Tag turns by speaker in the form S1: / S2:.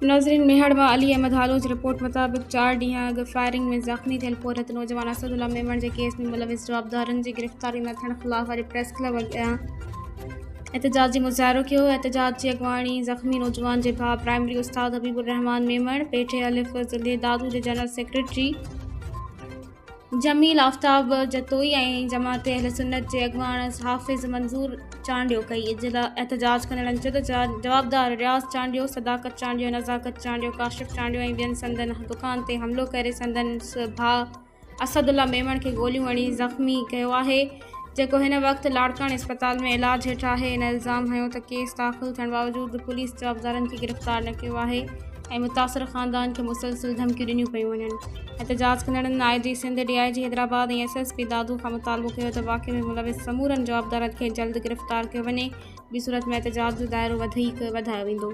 S1: ناظرين ميهڙ مان علي احمد هالو جي رپورٽ مطابق چار ڏينهن اڳ فائرنگ ۾ زخمي ٿيل پورهيت نوجوان اسد الله ميمڻ جي ڪيس ۾ ملوث جوابدارن جي گرفتاري نه ٿيڻ خلاف اڄ پريس ڪلب اڳيان احتجاجي مظاهرو ڪيو احتجاج جي اڳواڻي زخمي نوجوان جي ڀاء پرائمري استاد حبيب الرحمان ميمڻ پيٺي الف ضلعي دادو جي جنرل سيڪريٽري جميل آفتاب جتوئي ۽ جماعت اهل سنت جي اڳواڻ حافظ منظور چانڊيو ڪئي. احتجاج ڪندڙن چيو ته جوابدار رياض چانڊيو، صداقت چانڊيو، نزاڪت چانڊيو، ڪاشف چانڊيو ۽ ٻين سندن دڪان تي حملو ڪري سندن ڀاء اسد الله ميمڻ کي گوليون هڻي زخمي ڪيو آهي جيڪو هن وقت لاڙڪاڻي اسپتال ۾ علاج هيٺ آهي. هن الزام هنيو ته ڪيس داخل ٿيڻ باوجود پوليس جوابدارن کي گرفتار نه ڪيو آهي. ۽ متاثر خاندان کي مسلسل ڌمڪيون ڏنيون پيون وڃن. احتجاج ڪندڙن I G Sindh, D I G Hyderabad ۽ S S P Dadu کان مطالبو ڪيو ته واقعي ۾ ملوث سمورن جوابدارن کي جلد گرفتار ڪيو وڃي، ٻي صورت ۾ احتجاج جو دائرو وڌيڪ وڌايو ويندو.